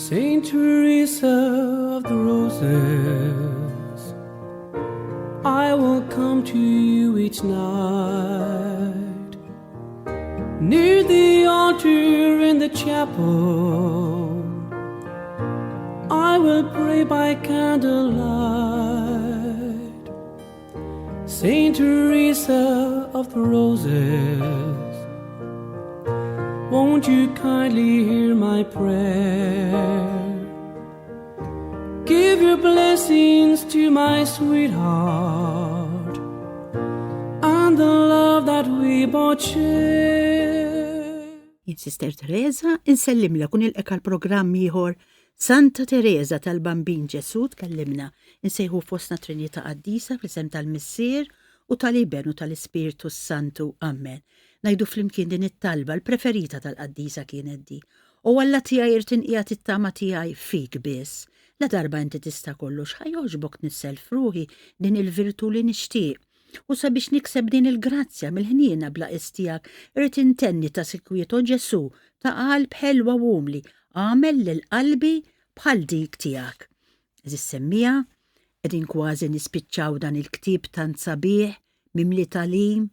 Saint Teresa of the Roses, I will come to you each night. Near the altar in the chapel, I will pray by candlelight. Saint Teresa of the Roses, won't you kindly hear my prayer? Give your blessings to my sweetheart and the love that we both share. Jien Sister Teresa, insellimlek u nilqek għal programm ieħor Santa Teresa tal-Bambin Ġesù tkellimna, insejħu fostna Trinità Qaddisa fl-isem tal-Missier u tal-Iben u tal-Ispirtu s-Santu. Amen. Ngħidu flimkien din it-talba, l-preferita tal-qaddisa kienet di. O Alla tiegħi irid inqiegħed it-tama tiegħi fik biss. La darba inti tista' kollox, ħa jogħġbok tnissel f'ruħi din il-virtù li nixtieq. U sabiex nikseb din il-grazzja mill-ħniena bla qies tiegħek, irrid intenni ta' sikwiet, o Ġesù, ta' qalb ħelwa u umli, agħmel lil qalbi bħal dik tiegħek. Għeżież semmiegħa, qegħdin kważi nispiċċaw dan il-ktieb tant sabiħ, mimli tagħlim,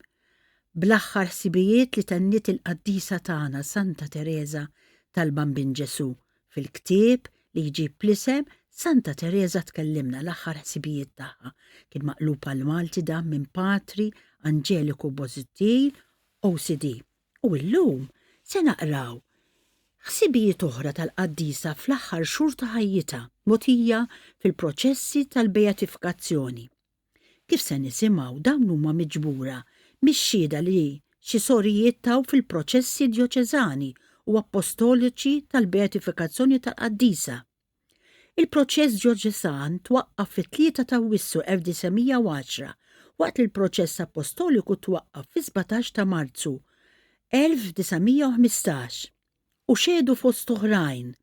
bl-aħħar ħsibijiet li tenniet il-qaddisa tagħna Santa Tereża tal-Bambin Ġesù fil-ktieb li jġib l-isem Santa Tereża Tkellimna l-aħħar ħsibijiet tagħha. Kien maqlub għall-Malti dan minn Patri Angeliku Bosuttil OCD. U illum se naqraw ħsibijiet oħra tal-qaddisa fl-aħħar xhur ta' ħajjitha mogħtija fil-proċessi tal-beatifikazzjoni. Kif se nisimgħu, dawn huma miġbura mix-xhieda li xi sorijiet taw fil-proċessi djoċeżani u appostoliċi tal-beatifikazzjoni tal-qaddisa. Il-proċess djoċesan twaqqaf fit-3 t'Awwissu 1910, waqt li l-proċess appostoliku twaqqaf fis-17 ta' Marzu 1915. U xehdu fost oħrajn,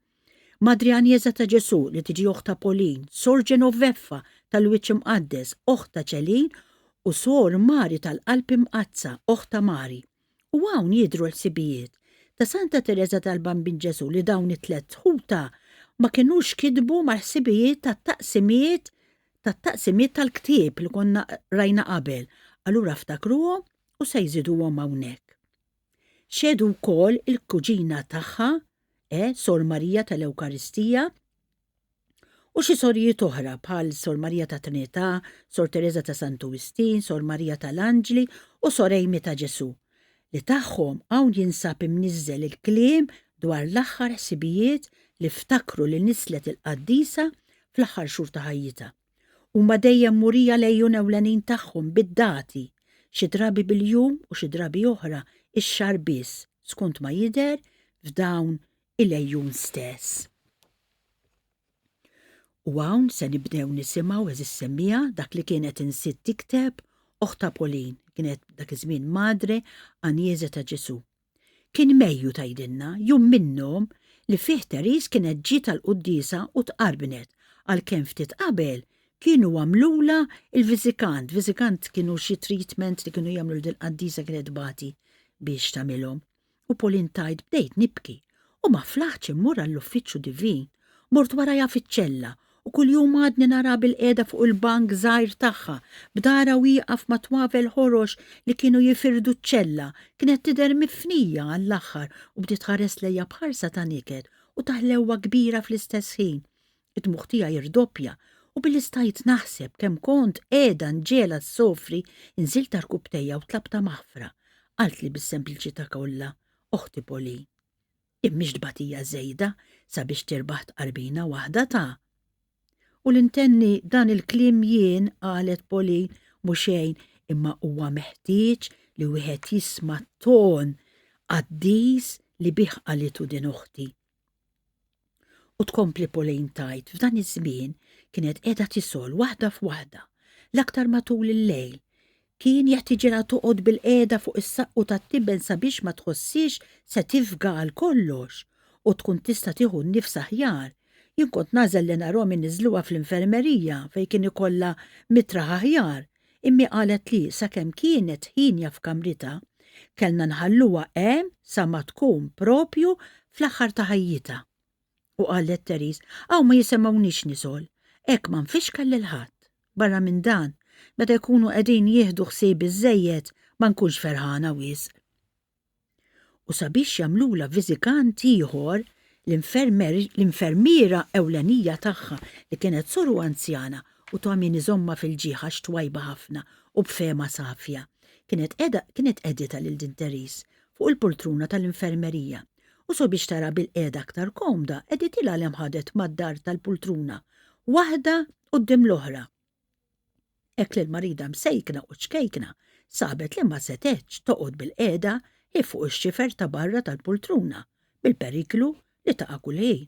Madre Anjeza ta' Ġesù li tiġi oħtha Pauline, Sor Genoveffa tal-Wiċċ Imqaddes, oħtha Celine u Sor Mari tal-Qalb Imqaddsa, oħtha Mari. U hawn jidhru l-ħsibijiet ta' Santa Tereża tal-Bambin Ġesù li dawn it-tlett ħutha ma kinux kitbu mal-ħsibijiet tat-taqsimiet tat-taqsimiet tal-ktieb li konna rajna qabel, allura ftakruhom u se jżiduhom hawnhekk. Xehdu wkoll il-kuġina tagħha, e, Sor Marija tal-Ewkaristija, u xi sorijiet oħra bħal Sor Marija ta' Trinità, Sor Tereża ta' Santu Wistin, Sor Marija tal-Anġli u Sor Amy ta' Ġesù, li tagħhom hawn jinsab imniżżel il-kliem dwar l-aħħar ħsibijiet li ftakru li nisslet il-qaddisa fl-aħħar xhur ta' ħajjitha. Huma dejjem murija l-għejun ewlenin tagħhom bid-dati, xi drabi bil-jum u xi drabi oħra x-xahar biss, skont ma jidher f'dawn il-għejun stess. U hawn se nibdew nisimgħu, għeżież semmiegħa, dak li kienet insiet tikteb oħtha Pauline, kienet dak iż-żmien Madre Agnese ta' Ġesù. Kien Mejju tgħidilna, jum minnhom li fih Therese kienet ġiet għall-quddiesa u tqarbnet, għalkemm ftit qabel kienu għamlulha l-viżikant, viżikant kienu xi treatment li kienu jagħmlu lil dil-qaddisa kienet tbati biex tagħmilhom. U Pauline tgħid bdejt nibki u ma flaħtx immur għall-uffiċċju divin. Mort warajha fiċ-ċella u kuljum għadni naraha bilqiegħda fuq il-bank żgħir tagħha, b'darha wieqaf ma' twavel ħorox li kienu jifirdu ċ-ċella, kienet tidher mifnija għall-aħħar u bdiet tħares lejja b'ħarsa ta' niket u ta' ħlewwa kbira fl-istess ħin. Id-dmugħ tiegħi rdoppja u billi stajt naħseb kemm kont qiegħda nġegħelha ssofri, inżilt għarkupptejja u tlabtha maħfra. Qaltli bis-sempliċità kollha, Oħti Pauline. Din mhix tbatija żejda sabiex tirbaħ tqarbina waħda ta'. U li ntenni dan il-kliem jien, qalet Pauline, mhu xejn imma huwa meħtieġ li wieħed jisma' t-ton qaddis li bih qalitu din oħti. U tkompli Pauline tgħid f'dan iż-żmien kienet qiegħda tisgħol waħda f'waħda, l-aktar matul il-lejl. Kien jeħtiġilha toqgħod bilqiegħda fuq is-saqqu tat-tiben sabiex ma tħosshiex se tifga għal kollox u tkun tista' tieħu n-nifs aħjar. Jien kont nagħżel li narhom iniżżluha fl-infermerija fejn kien ikollha mitraħ aħjar. Immi qalet li sakemm kienet ħienja f'kamritha, kellna nħalluha hemm sa ma tkun proprju fl-aħħar ta' ħajjitha. U qalet Therese, hawn ma jisemgħunix nisgħol, hekk ma nfixkel lil ħadd. Barra minn dan, meta jkunu qegħdin jieħdu ħsiebi żżejjed ma nkunx ferħana wisq. U sabiex jagħmlulha viżikant ieħor, l-infermiera ewlenija tagħha li kienet soru anzjana u ta' min iżommha fil-ġieħ għax twajba ħafna u b'fehma safja, kienet qiegħda kienet qegħditha lil din Therese fuq il-pultruna tal-infermerija u sabiex tara bilqiegħda aktar komda qegħditilha l-imħadet mad-dar tal-pultruna, waħda quddiem l-oħra. Hekk li l-marida msejkna u ċkejkna sabet li ma setgħetx toqgħod bilqiegħda hi fuq ix-xifer ta' barra tal-pultruna bil-periklu li taqa' kull ħin.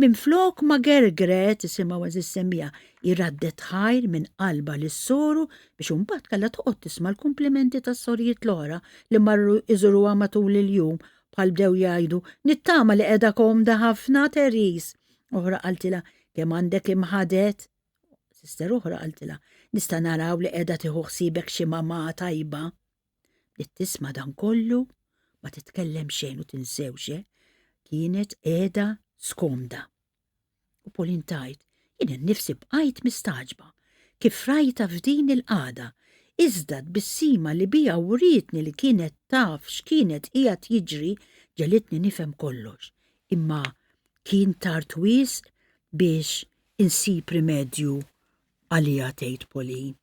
Minflok ma gergret, isimgħu għeżież semmiegħa, hi raddet ħajr minn qalbha lis-soru biex imbagħad kellha toqgħod tisma' l-kumplimenti tas-sorijiet l-oħra li marru jżuruha matul il-jum bħal bdew jgħidu, Nittama li qiegħda komda ħafna, Therese! Oħra qaltilha, Kemm għandek imħadet! Sister oħra qaltilha, Nista' naraw li qiegħda tieħu ħsiebek xi mamà tajba. Bdiet tisma' dan kollu, ma titkellem xejn u tinsewx, eh, kienet qiegħda skomda. U Pauline tgħid, jien innifsi bqajt mistagħġba kif rajtha f'din il-qagħda, iżda tbissima li biha wrietni li kienet taf x'kienet qiegħed jiġri ġegħlitni nifhem kollox, imma kien tard wisq biex insib rimedju għaliha tgħid Pauline.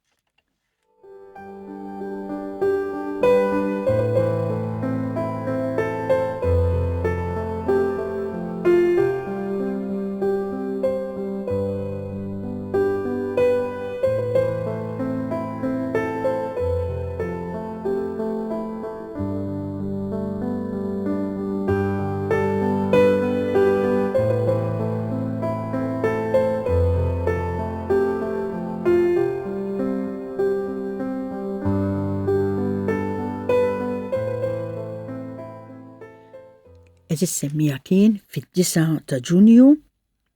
Għeżież semmiegħa kien fid-9 ta' Ġunju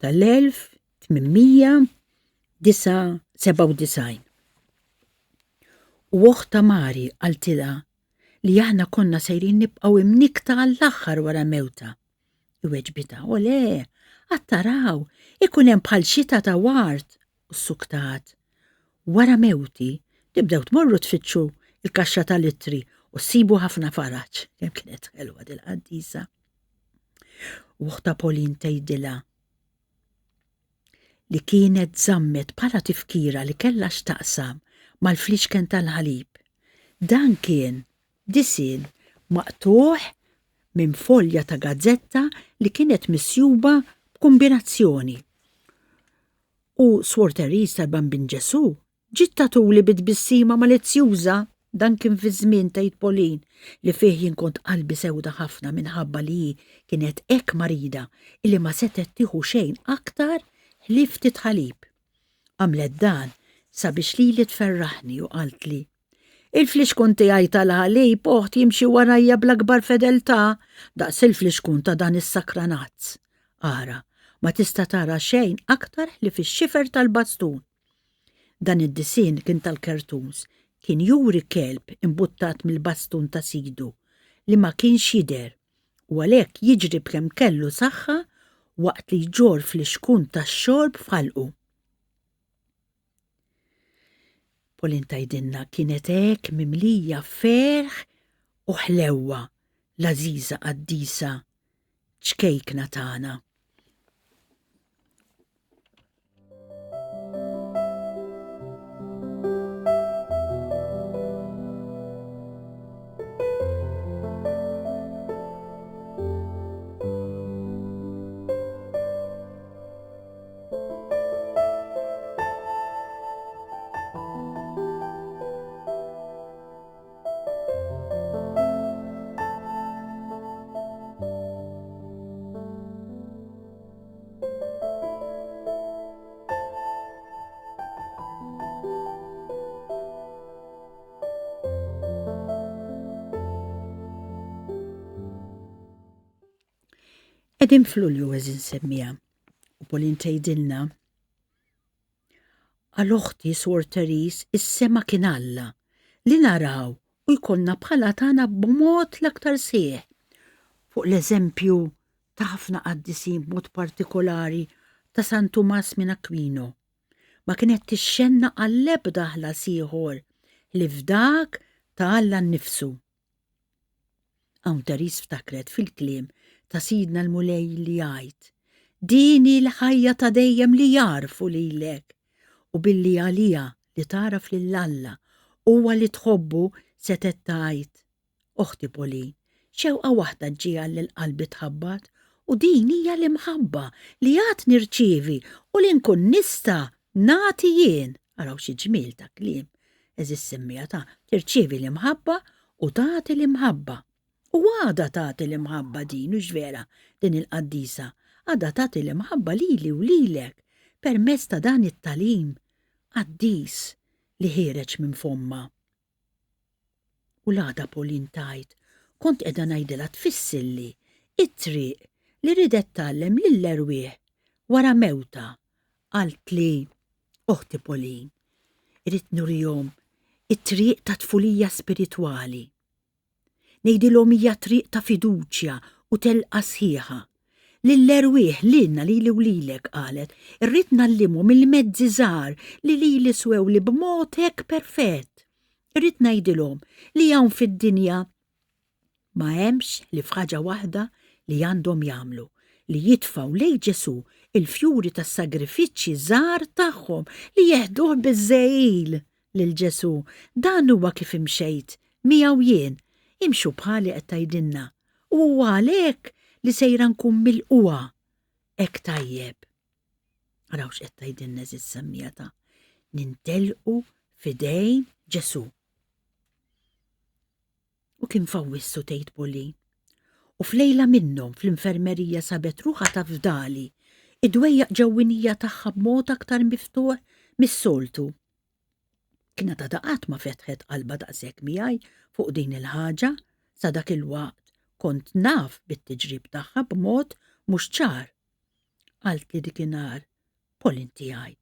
tal-1897. U oħtha Mari qaltilha li aħna konna sejrin nibqgħu imnikkta għall-aħħar wara mewtha. Iweġbitha, O le, għad taraw, ikun hemm bħal xita ta' ward u ssuktat. Wara mewti, tibdew tmorru tfittxu l-kaxxa tal-ittri u ssibu ħafna faraġ. Kemm kienet ħelwa dil-qaddisa. U oħta Pauline tgħidilha li kienet żammet bħala tifkira li kellha x'taqsam mal-fliexken tal-ħalib. Dan kien disinn maqtugħ minn folja ta' gazzetta li kienet misjuba b'kumbinazzjoni. U Swor Therese tal-Bambin Ġesù ġiet tagħtuli bi tbissima malizzjuża. Dan kien fiż-żmien, tgħid Pauline, li fih jien kont qalbi sewda ħafna minħabba li hi kienet hekk marida illi ma setgħet tieħu xejn aktar ħlief ftit ħalib. Għamlet dan sabiex lili tferraħni u qaltli, Il-flixkun tiegħi tal-ħalib, oħt, jimxi warajja bl-akbar fedeltà, daqs il-flixkun ta' dan is-sakranazz. Ara, ma tista' tara xejn aktar ħlief ix-xifer tal-bastun. Dan id-disinn kien tal-kertuns, kien juri kelb imbuttat mill-bastun ta' sidu, li ma kienx jidher, u għalhekk jiġri b'kemm kellu saħħa waqt li jġorr flixkun tax-xorb f'ħalqu. Pauline tgħidilna kienet hekk mimlija ferħ u ħlewwa l-għażiża qaddisa ċkejkna tagħna. Qegħdin f'Lulju għeżież insemmija u Pauline tgħidilna għal oħti Swor Therese is-sema kien Alla li naraw u jkollna bħala tagħna b'mod l-aktar sħiħ fuq l-eżempju. ta' ħafna qaddisin b'mod partikolari ta' San Tumas minn Aquino. Ma kienet tixxennaq għall-ebda ħlas ieħor ħlief dak ta' Alla nnifsu. Hawn Therese ftakret fil-kliem ta' Sidna l-Mulej li jgħid, Din hi l-ħajja ta' dejjem li jagħrfu lilek, u billi għaliha li tagħraf lil Alla huwa li tħobbu setgħet tgħid, Oħti Pauline, xewqa waħda ġġiegħel lil qalbi tħabbat u din hija l-imħabba li għad nirċievi u li nkun nista' nagħti jien. Araw xi ġmiel ta' kliem, għeżież semmiegħa ta' tirċievi l-imħabba u tagħti l-imħabba. U għadha tagħti l-imħabba din, hux vera, din il-qaddisa, għadha tagħti l-imħabba lili u lilek permezz ta' dan it-tagħlim qaddis li ħiereġ minn fommha. U l-għada Pauline tgħid, kont qiegħda ngħidilha tfissilli t-triq li riedet tgħallem lill-erwieħ wara mewtha. Qaltli, Oħti Pauline, irrid nurihom it-triq tat-tfulija spiritwali. Ngħidilhom hija triq ta' fiduċja u telqa sħiħa. Lill-erwieħ, lilna, lili u lilek, qalet, irrid ngħallimhom il-mezzi żgħar li lili swewli b'mod hekk perfett. Irrid ngħidilhom li hawn fid-dinja ma hemmx ħlief ħaġa waħda li għandhom jagħmlu, li jitfgħu lejn Ġesù l-fjuri tas-sagrifiċċji żgħar tagħhom li jeħduh biż-żegħil lil Ġesù. Dan huwa kif imxejt miegħu jien. Imxu bħali qed tgħidilna. U huwa għalhekk li sejra nkun milqugħa hekk tajjeb. Araw x'qed tgħidilna eżiż semmiegħa ta' nintelqu f'idejn Ġesù. U kien f'Awwissu tgħid Pauline. U f'lejla minnhom fl-infermerija sabet ruħha tafdali id-dwejjaq ġewwinija tagħha b'mod aktar miftuħ mis-soltu. Kienet għadha qatt ma fetħet qalbha daqshekk miegħi fuq din il-ħaġa, sa dak il-waqt kont naf bit-tiġrib tagħha b'mod mhux ċar. Qaltli dikinhar, Pauline tiegħi,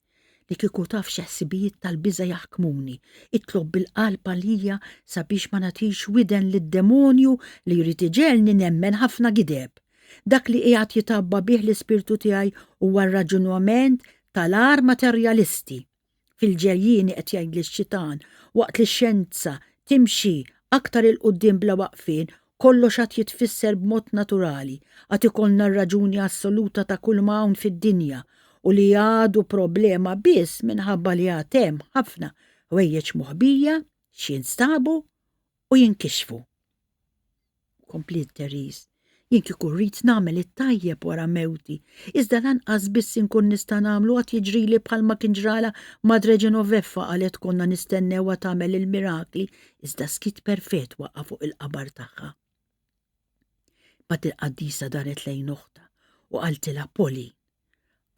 li kieku taf xi ħsibijiet tal-biża' jaħkmuni, itlob bil-qalb għalija sabiex ma nagħtix widen lid-demonju li jrid iġegħelni nemmen ħafna gideb. Dak li qiegħed jitgħabba bih l-ispirtu tiegħi huwa r-raġunament tal-agħar materjalisti. Fil-ġejjieni qed jgħidli x-xitan, waqt li x-xjenza timxi aktar 'il quddiem bla waqfien, kollox għad jitfisser b'mod naturali, għad ikollna r-raġuni assoluta ta' kulma hawn fid-dinja u li għadu problema biss minħabba li għad hemm ħafna ħwejjeġ moħbija x'jinstabu u jinkixfu. Kompliet Therese, Jien kieku rrid nagħmel it-tajjeb wara mewti, iżda lanqas biss inkun nista' nagħmlu għad jiġrili bħalma kien ġralha Madre Genoveffa qalet konna nistennewha tagħmel il-mirakli iżda skiet perfett waqa' fuq il-qabar tagħha. Mbagħad il-qaddisa daret lejn oħtha u qaltilha Polly,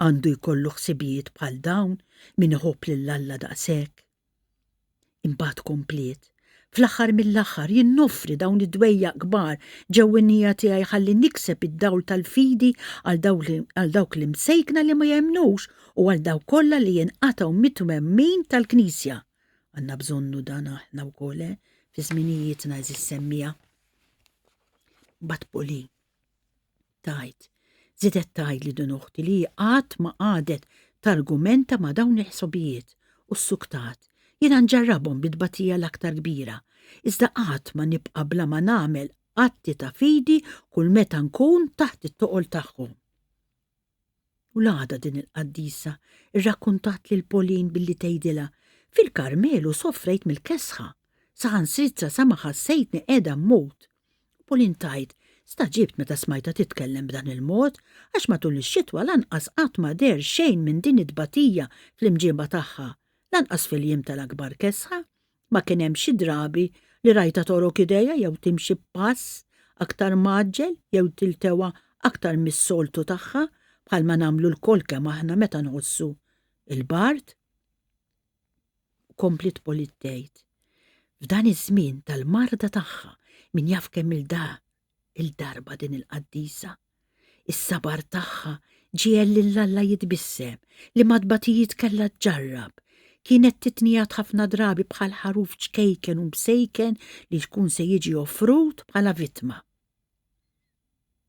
għandu jkollu ħsibijiet bħal dawn min iħobb lil Alla daqshekk. Imbagħad kompliet, Fl-aħħar mill-aħħar jien noffri dawn id-dwejjaq kbar ġewwinija tiegħi ħalli nikseb id-dawl tal-fidi għal dawk l-imsejkna li ma jemmnux u għal dawk kollha li jinqatgħu mit-twemmin tal-Knisja. Għandna bżonnu dan aħna wkoll, eh, fi żminijietna għeżież semmiegħa. Mbagħad Pauline Tgħid. Żiedet tgħidli din oħti li hi qatt ma qagħdet targumenta ma' dawn il-ħsobijiet u ssuktat. Jiena nġarrabhom bi tbatija l-aktar kbira, iżda qatt ma nibqa' bla ma nagħmel atti ta' fidi kull meta nkun taħt it-toqol tagħhom. U l-għada din il-qaddisa rrakkuntat lil Pauline billi tgħidilha, Fil-Karmelu soffrejt mill-kesħa, saħansitra sa ma ħassejtni qiegħda mmut. U Pauline tgħid, Stagħġibt meta smajtha titkellem b'dan il-mod, għax matul ix-xitwa lanqas qatt ma deher xejn minn din it-tbatija fl-imġieba tagħha, lanqas fil-jiem tal-akbar kesħa. Ma kien hemm xi drabi li rajtha togħrok idejha jew timxi b'pass aktar mgħaġġel jew tiltewa aktar mis-soltu tagħha bħalma nagħmlu lkoll kemm aħna meta nħossu l-bard. U kompliet Pauline tgħid, F'dan iż-żmien tal-marda tagħha min jaf kemm-il il-darba din il-qaddisa. Is-sabar tagħha ġiegħel lil Alla jitbissem li ma tbatijiet kellha ġġarrab. Kienet titniegħed ħafna drabi bħal ħaruf ċkejken u msejken li jkun se jiġi offrut bħala vittma.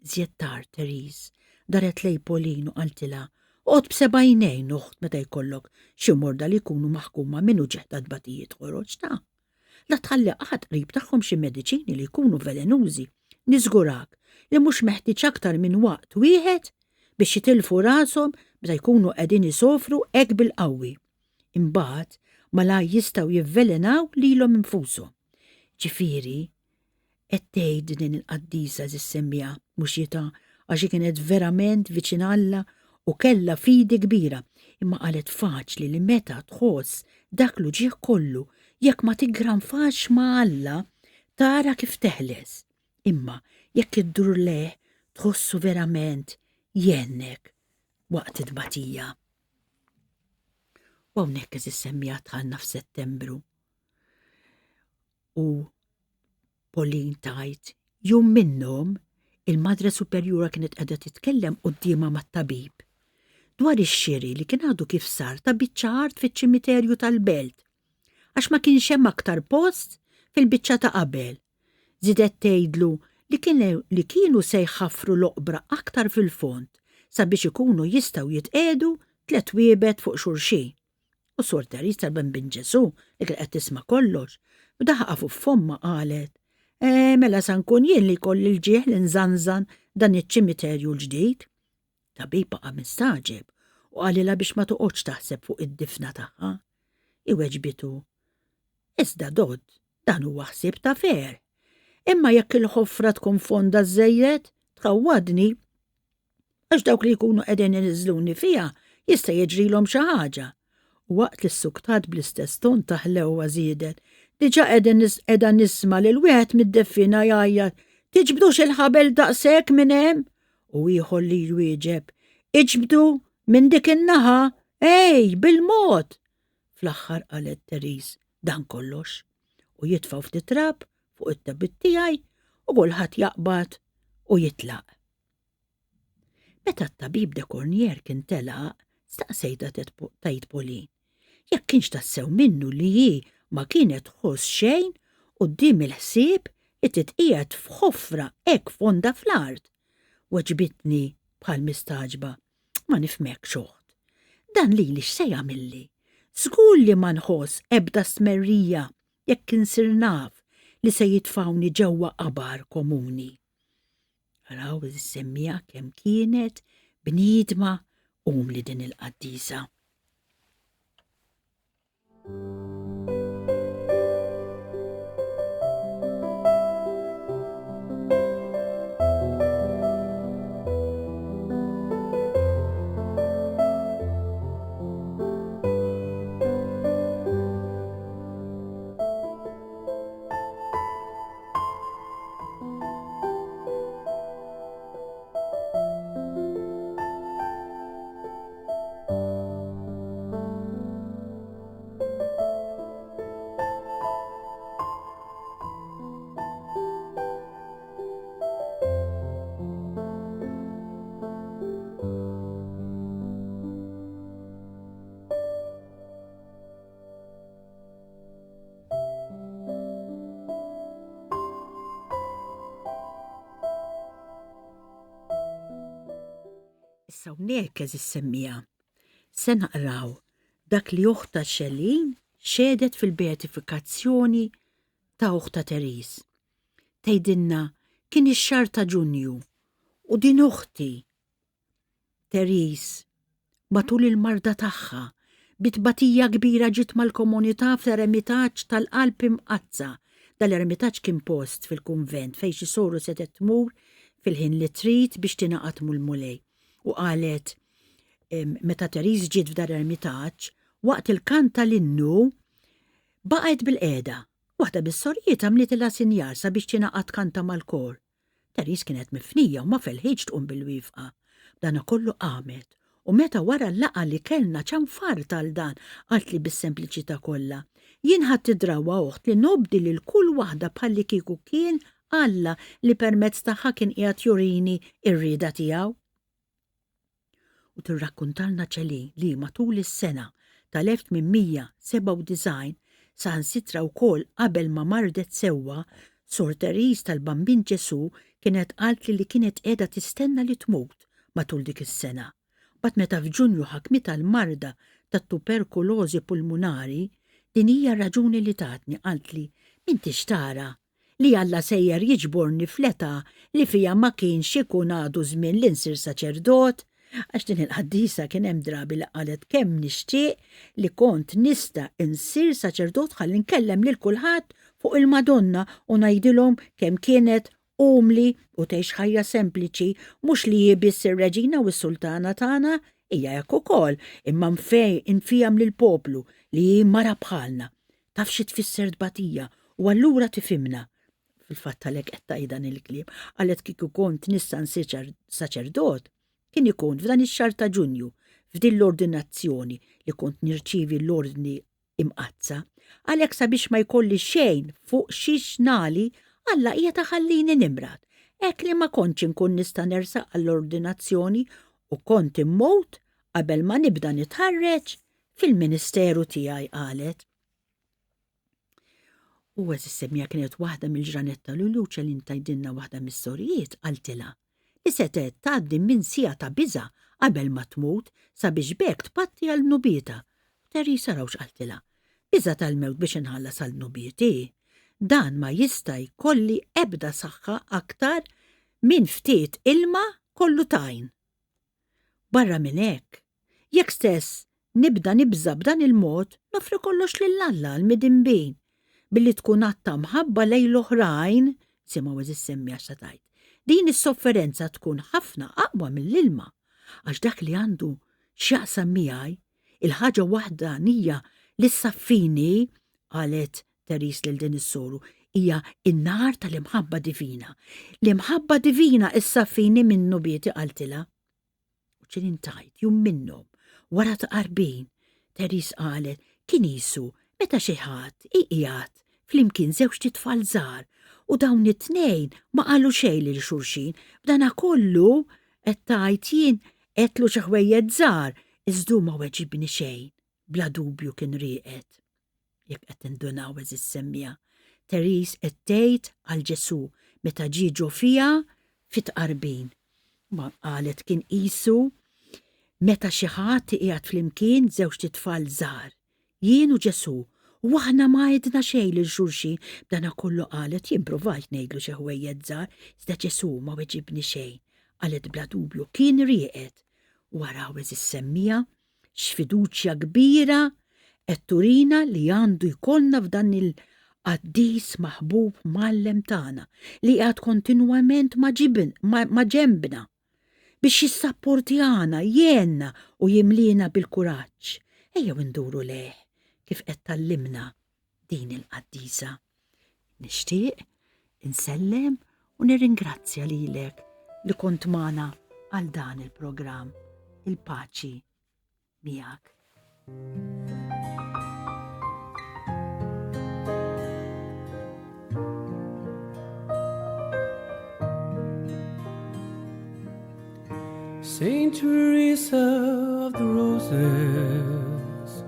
Iżjed tard Therese daret lejn Pauline u qaltilha, Oqgħod b'seba' għajnejn, oħt, meta jkollok xi morda li jkunu maħkuma minn uġigħ ta' tbatijiet ħorox ta'. La tħalli qatt qrib tagħhom xi mediċini li jkunu velenużi. Niżgurak li mhux meħtieġ aktar minn waqt wieħed biex jitilfu rashom meta jkunu qegħdin isofru hekk bil-qawwi. Imbagħad malajr jistgħu jivvelenaw lilhom infushom. Ġifieri, qed tgħid din il-qaddisa għeżież semmiegħa mhux jita għax hi kienet verament viċin Alla u kellha fidi kbira, imma qalet faċli li meta tħoss dak l-uġigħ kollu jekk ma tiggranfax ma' Alla tara kif teħles. Imma jekk iddur lejh tħossu verament jgħennek waqt it-tbatija. U hawnhekk għeżież semmiegħa dħalna f'Settembru u Pauline tgħid, jum minnhom il-Madre Superjura kienet qiegħda titkellem quddiemha mat-tabib dwar ix-xiri li kien għadu kif sar ta' biċċa art fiċ-ċimiterju tal-belt għax ma kienx hemm aktar post fil-biċċa ta' qabel. Żiedet tgħidlu li kien li kienu se jħaffru l-oqbra aktar fil-fond sabiex ikunu jistgħu jitqiegħdu tlett wiebet fuq xulxin. U Suor Teresa tal-Bambin Ġesù, li kien qed tisma' kollox, b'daħqa fuq fommha qalet, Eh, mela sa nkun jien li jkolli l-ġieħ li nżanżan dan iċ-ċimiterju l-ġdid. Tabib baqa' mistagħġeb u qalilha biex ma toqgħodx taħseb fuq id-difna tagħha. Hi weġbitu, Iżda Dod, dan huwa ħsieb ta' ferħ. Imma jekk il-ħofra tkun fonda żżejjed, tħawwadni. Għax dawk li jkunu qegħdin iniżżluni fiha jista' jiġrilhom xi ħaġa. U waqt li ssuktat bl-istess ton ta' ħlewwa żiedet, Diġà qiegħda nisma' lil wieħed mid-deffiena jgħajjat, 'Tiġbdux il-ħabel daqshekk minn hemm! U ieħor li jwieġeb, 'Iġbdu minn dik in-naħa! Ej, bil-mod! Fl-aħħar qalet Therese, Dan kollox. U jitfgħu ftit trab fuq it-tebit tiegħi u kulħadd jaqbad u jitlaq. Meta t-tabib de Cornier kien telaq, staqsejtha tgħid Pauline, jekk kienx tassew minnu li hi ma kienet tħoss xejn quddiem il-ħsieb li titqiegħed f'ħofra hekk fonda fl-art. Weġbitni bħal mistagħġba, Ma nifhmekx oħt. Dan lili x'se jagħmilli? Żgur li ma nħoss ebda stmerrija jekk insir naf li se jitfgħuni ġewwa qabar komuni. Araw is-semmiegħa kemm kienet bniedma umli din il-qaddisa. Issa hawnhekk eżis semmija se naqraw dak li oħta Xelin xedet fil-beatifikazzjoni ta' oħta Therese. Tgħidilna kien ix-xahar ta' Ġunju u din oħti Therese, matul il-marda tagħha, bi tbatija kbira ġiet mal-komunità fl-eremitaġġ tal-Qalb Imqaddsa. Dan l-eremitaġġ kien post fil-kunvent fejn xi soru setgħet tmur fil-ħin li trid biex tingħaqad mul-Mulej. U qalet meta Therese ġiet f'dan l-eremitaġġ, waqt il-kant tal-innu baqgħet bilqiegħda. Waħda mis-sorijiet għamlitilha sinjal sabiex tingħaqad tkanta mal-kor. Therese kienet mifnija u ma felħitx tqum bil-wifqa. B'danakollu qamet, u meta wara l-laqgħa li kellna ċanfart għal dan, qaltli bis-sempliċità kollha, Jien ħadt id-drawwa oħt li nobdi lil kull waħda bħallikieku kien Alla li permezz tagħha kien qiegħed jurini r-rieda tiegħu. U tirrakkuntalna Céline li matul is-sena tal-1897, saħansitra wkoll qabel ma mardet sewwa, Sor Therese tal-Bambin Ġesù. Kienet qaltli li kienet qiegħda tistenna li tmut matul dik is-sena. Mbagħad meta f'Ġunju ħakmitha l-marda tat-tuberkulożi pulmunari, din hija r-raġuni li tatni, qaltli, M'intix tara li Alla sejjer jiġborni fl-età li fiha ma kienx ikun għadu żmien li nsir saċerdot? Għax din il-qaddisa kien hemm drabi li qalet kemm nixtieq li kont nista' nsir saċerdot ħalli nkellem lil kulħadd fuq il-Madonna u ngħidilhom kemm kienet umli u tgħix ħajja sempliċi, mhux li hi biss ir-reġina u s-sultana tagħna, hija hekk ukoll, imma nfiehem lill-poplu li hi mara bħalna. Taf xi tfisser tbatija u allura tifhimna. Fil-fatt għalhekk qed tgħid dan il-kliem. Qalet kieku kont nista' nsir saċerdot, kien ikun f'dan ix-xahar ta' Ġunju, f'din l-ordinazzjoni li kont nirċievi l-ordni Imqaddsa. Għalhekk sabiex ma jkolli xejn fuq xiex nagħli, Alla qiegħed iħallini nimrad, hekk li ma kontx inkun nista' nersaq għall-ordinazzjoni u kont immut qabel ma nibda nitħarreġ fil-ministeru tiegħi, qalet. U għeżież semmiegħa kienet waħda mill-ġranet ta' Lulju Ċelin tgħidilna waħda mis-sorijiet qaltilha li setgħet tgħaddi minn siegħa ta' biża' qabel ma tmut sabiex b'hekk tpatti għal dnubietha. U Therese araw x'qaltilha, Biża' tal-mewt biex inħallas għal dnubieti? Dan ma jista' jkolli ebda saħħa aktar minn ftit ilma kollu tajn. Barra minn hekk, jekk stess nibda nibża' b'dan il-mod, noffri kollox lil Alla għall-midinbin, billi tkun att ta' mħabba lejn l-oħrajn, isimgħu għeżież semmiegħa x'sa tgħid, din is-sofferenza tkun ħafna aqwa mill-ilma, għax dak li għandu x'jaqsam miegħi, il-ħaġa waħdanija li ssaffini, qalet Therese lil din is-soru, hija n-nar tal-imħabba divina. L-imħabba divina issaffini minn dnubieti, qaltilha. U ċilin tgħid, jum minnhom, wara tqarbin, Therese qalet, kien qisu meta xi ħadd iqiegħed flimkien żewġt itfal żgħar u dawn it-tnejn ma qalu xejn lil xulxin, b'dana kollu qed tgħid jien għedtlu xi ħwejjeġ żgħar, iżda hu ma weġibni xejn. Bla dubju kien rieqed. Jekk qed tindunaw għeżież semmiegħa, Therese qed tgħid għal Ġesù meta ġie ġo fiha fit-tqarbin. Ma qalet kien qisu meta xi ħadd iqiegħed flimkien żewġt itfal żgħar. Jien u Ġesù, u aħna ma għedna xejn lil xulxin, b'dana kollu qalet jien pruvajt ngħidlu xi ħwejjeġ żgħar, iżda Ġesù ma weġibni xejn. Qalet bla dubju kien rieqed. U araw għeżież semmiegħa, X'fiduċja kbira qed turina li għandu jkollna f'dan il-qaddis maħbub mgħallem tagħna li qiegħed kontinwament maġenbna biex jissapportjana, jgħinna u jimliena bil-kuraġġ. Ejjew induru lejh kif qed tgħallimna din il-qaddisa. Nixtieq insellem u nirringrazzja lilek li kont magħna għal dan il-programm. Il-paċi miegħek. Saint Teresa of the Roses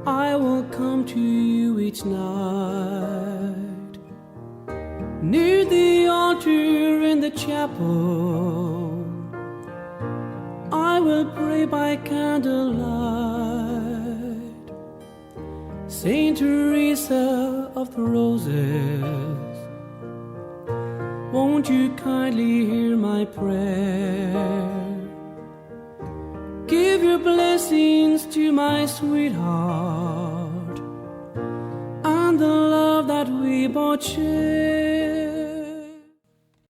I will come to you each night Near the altar in the chapel I will pray by candlelight Saint Teresa of the Roses Won't you kindly hear my prayer? Give your blessings to my sweetheart And the love that we both share.